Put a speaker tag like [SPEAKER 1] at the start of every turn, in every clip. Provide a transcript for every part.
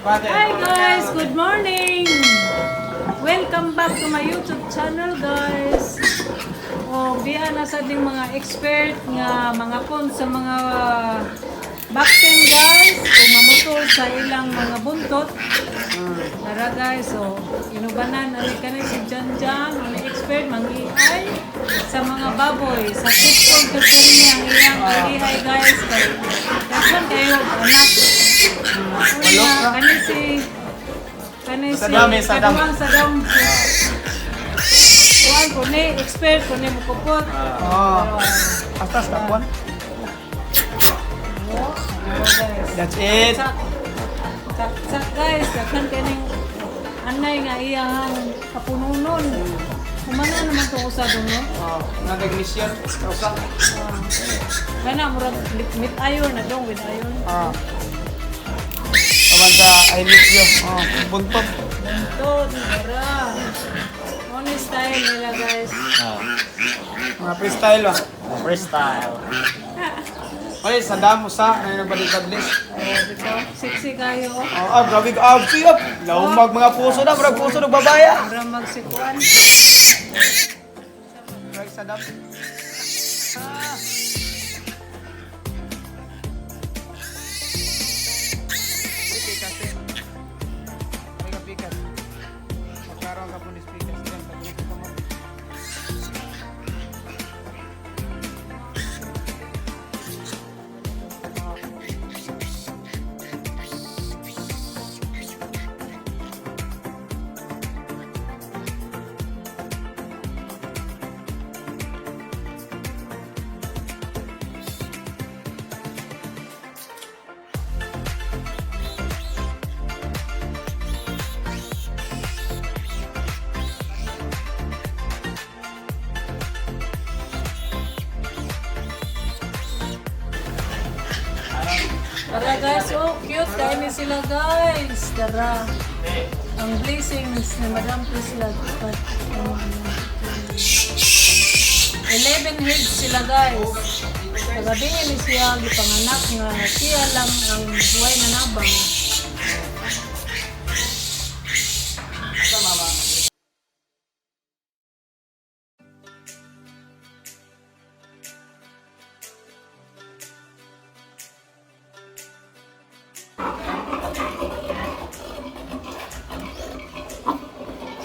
[SPEAKER 1] Hi guys, good morning. Welcome back to my YouTube channel guys. Biya na sa ding mga expert nga mga pon sa mga backten guys o mamutol sa ilang mga buntot. Tara guys, inubanan ani kanay si Janjan, ang expert mangihay sa mga baboy sa pitfall to kani ang iyang mangihay guys kay dapat kayo anak. Kani si Sadam. Kuan ko ni expert ko ni mukupot.
[SPEAKER 2] Atas kapuan. That's it.
[SPEAKER 1] Sak guys, dakan kaning anay nga iyang kapununon. Kumana naman to usa dong no?
[SPEAKER 2] Nag-ignition. Usa.
[SPEAKER 1] Kana murag mit iron na dong with iron.
[SPEAKER 2] Kaman sa I miss you. Buntot.
[SPEAKER 1] Buntot, dara. Honest style nila guys.
[SPEAKER 2] Mga freestyle ba?
[SPEAKER 3] Freestyle.
[SPEAKER 2] Oy, Sadam usa na nagbalik-balik.
[SPEAKER 1] Dito, sexy kayo.
[SPEAKER 2] Grabe ka absi up. Laumag mga puso na, murag puso ng babaya.
[SPEAKER 1] Para magsikuan.
[SPEAKER 2] Murag Sadam.
[SPEAKER 1] Tara guys, cute kayo ni sila guys. Tara. Ang blessings ni Madam Priscilla. 11 heads sila guys. Kagabingin ni siya, gipanganak nga siya lang ang buhay na nabang.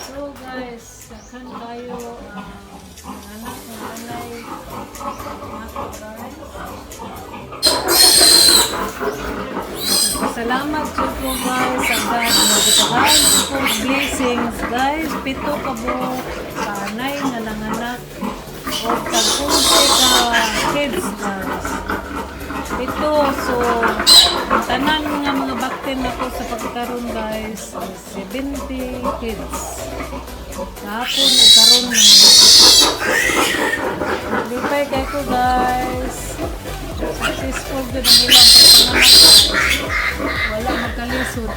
[SPEAKER 1] So guys, akan tayo anak ng alay salamat po guys sa God nagkakaroon po blessings guys, pito ka buo kanay nga nanganak o tag-11 ka kids guys. Ito, so, ang tanan mga bakten na po sa pagkakaroon guys, 70 kids. Kahapon, nagkaroon na. Lipay kayo ko guys. Successful din ang ilang panganak guys. Wala magkalisod.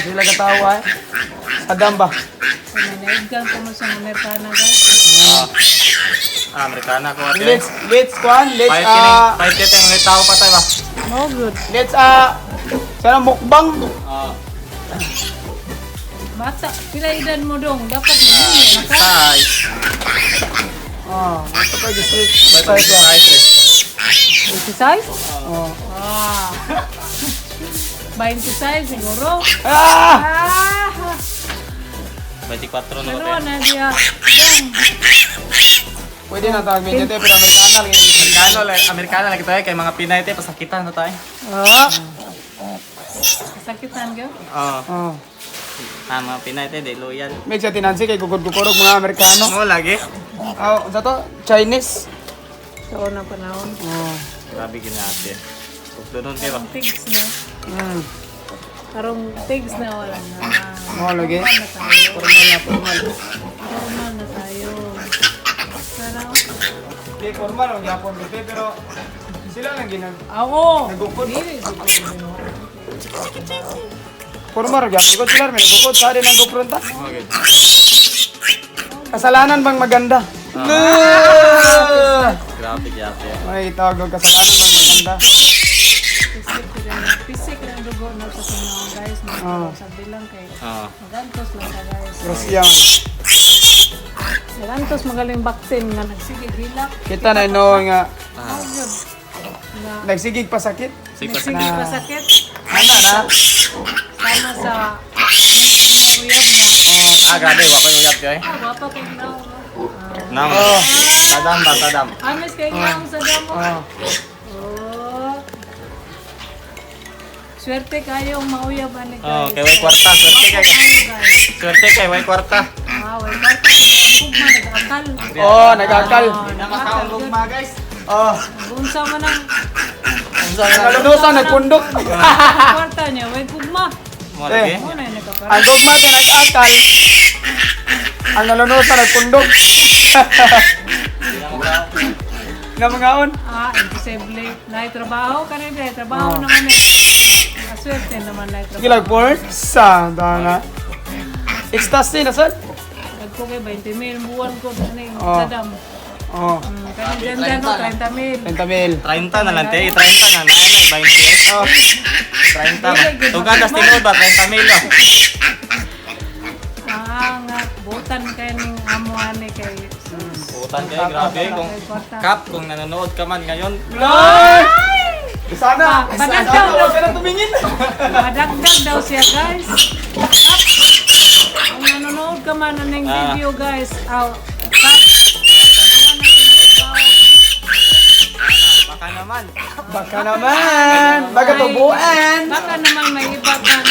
[SPEAKER 2] Sila katawa eh. Sadam ba?
[SPEAKER 1] Nanaiggan ko mo sa Amerikana guys.
[SPEAKER 3] Amerikana ko ate.
[SPEAKER 2] Let's
[SPEAKER 3] Fight kita yang may tao patay ba?
[SPEAKER 1] No good.
[SPEAKER 2] let's sana mukbang.
[SPEAKER 1] Bata, pila edad mo dong? Dapat hindi na ka?
[SPEAKER 3] Ay.
[SPEAKER 2] Ito pa just
[SPEAKER 3] Fight ko ang ice eh.
[SPEAKER 1] 26?
[SPEAKER 2] Oh.
[SPEAKER 1] Ah. 26 siguro.
[SPEAKER 2] Ah!
[SPEAKER 1] Ah!
[SPEAKER 3] 24 na
[SPEAKER 1] Ano
[SPEAKER 3] ba
[SPEAKER 1] na dia? Yan.
[SPEAKER 2] Pwede na tawag medyo tayo, pero Amerikana.
[SPEAKER 3] Amerikano lagi tayo kay mga Pinay tayo pasakitan na tayo.
[SPEAKER 1] Oh. Sakitan ka?
[SPEAKER 3] Oo.
[SPEAKER 2] Oh.
[SPEAKER 3] Mga Pinay tayo, di loyal.
[SPEAKER 2] May sa tinansi kay gugod-gukorog mga Amerikano.
[SPEAKER 3] Mo lagi.
[SPEAKER 2] Oh, sa to, Chinese.
[SPEAKER 1] So na panahon.
[SPEAKER 2] Oh.
[SPEAKER 3] Grabe ginati. Doon kayo ba?
[SPEAKER 1] Ang tigs na. Karong tigs na wala na.
[SPEAKER 2] Oh, lagi.
[SPEAKER 1] Formal na tayo. Formal na tayo. Sana.
[SPEAKER 2] Hindi, formal ang Japon dito, pero sila lang ginag...
[SPEAKER 1] Ako.
[SPEAKER 2] Nagukod.
[SPEAKER 1] Dili.
[SPEAKER 2] Formal ang Japon. Sila may nagukod. Sa rin ang gupronta.
[SPEAKER 3] Okay.
[SPEAKER 2] Kasalanan bang maganda?
[SPEAKER 3] Grabe grabe.
[SPEAKER 2] May tawag ng kasalanan bang maganda?
[SPEAKER 1] Pisik na dugo na sa sunod guys. Sabi lang kay
[SPEAKER 3] Oo.
[SPEAKER 1] magantos lang ka guys.
[SPEAKER 2] Rusya.
[SPEAKER 1] Magantos magaling vaccine nga nagsigig hilak.
[SPEAKER 2] Kita na ino nga
[SPEAKER 1] Oh, yun. Nga
[SPEAKER 2] nagsigig pa sakit.
[SPEAKER 3] Sige pa
[SPEAKER 1] nagsigig pa sakit.
[SPEAKER 2] Ana na.
[SPEAKER 1] Sama sa uyab nga.
[SPEAKER 3] grabe wa ko yung yap yoy.
[SPEAKER 1] Wapa kay now.
[SPEAKER 3] Nang.
[SPEAKER 2] Oh.
[SPEAKER 3] Sadam ba sadam.
[SPEAKER 1] Amis kay ngayon sa damo.
[SPEAKER 2] Oh.
[SPEAKER 1] Oh. Swerte kayong mauyab ani
[SPEAKER 3] Oh,
[SPEAKER 1] guys.
[SPEAKER 3] kay way kwarta, swerte kay.
[SPEAKER 1] Guys.
[SPEAKER 3] Swerte kay way kwarta.
[SPEAKER 1] Wait, bakit kugma nag-akal?
[SPEAKER 2] Oh, nagakal.
[SPEAKER 1] Nag-akal gugma
[SPEAKER 3] guys.
[SPEAKER 2] Oh.
[SPEAKER 1] Unsa man ang
[SPEAKER 2] Nalunusan nagpundok.
[SPEAKER 1] kwarta niya, wait kugma.
[SPEAKER 3] Mo lagi.
[SPEAKER 1] Mo na nagkapara.
[SPEAKER 2] Ang gugma ka nag-akal. Ang nalunusan nagpundok. Na mga on.
[SPEAKER 1] Imposible. Nay trabaho kanina, trabaho naman eh. Aswerte naman nay trabaho.
[SPEAKER 2] Gilag porn sa dana. Ecstasy na sad.
[SPEAKER 1] Nagko kay 20,000 buwan ko ani
[SPEAKER 2] Oh.
[SPEAKER 1] sa dam.
[SPEAKER 2] Oh.
[SPEAKER 1] Kanina dyan no 30,000.
[SPEAKER 2] 30,000.
[SPEAKER 3] 30 na lang te, 30 na na 20.
[SPEAKER 2] Oh.
[SPEAKER 3] 30 ba? Tugan das tinuod ba 30 mil.
[SPEAKER 1] Nga butan kay ning amo ani kay
[SPEAKER 3] Putan kay grabe kung kap kung nanonood ka man ngayon.
[SPEAKER 2] Ay! Sana.
[SPEAKER 1] Badagdag daw.
[SPEAKER 2] Sana tumingin.
[SPEAKER 1] Madagdag daw siya guys. Kung nanonood ka man ng video guys.
[SPEAKER 3] Baka naman.
[SPEAKER 2] Baka naman. Baka tubuan.
[SPEAKER 1] Baka naman may iba kang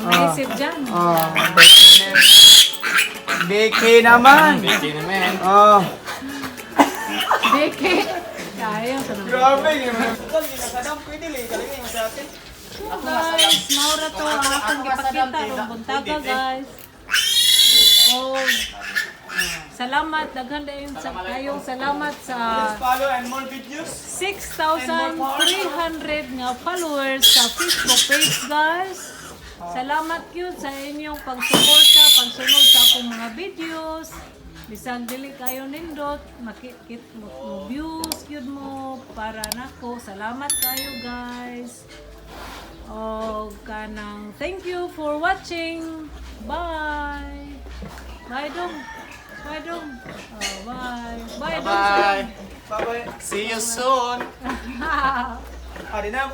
[SPEAKER 1] naisip dyan.
[SPEAKER 2] Oh. Biki naman.
[SPEAKER 3] Busy naman.
[SPEAKER 2] Oh.
[SPEAKER 1] Beke. Kaya sa naman.
[SPEAKER 2] Grabe. Sadam pwede li. Galing yung sa atin.
[SPEAKER 1] Guys, maura to ang akong ipakita. Kung buntaga guys. Oh, salamat. Daghan din sa kayong salamat sa
[SPEAKER 2] Follow and more videos.
[SPEAKER 1] 6,300 nga followers sa Facebook page guys. Salamat yun sa inyong pagsuporta, pagsunod sa akong mga videos. Bisag dili kayo nindot, makikit mo views yun mo para nako. Salamat kayo guys. O kanang thank you for watching. Bye. Bye dong. Bye dong. Oh, bye. Bye dong.
[SPEAKER 3] Bye.
[SPEAKER 2] Bye-bye.
[SPEAKER 3] See you soon.
[SPEAKER 2] Adi na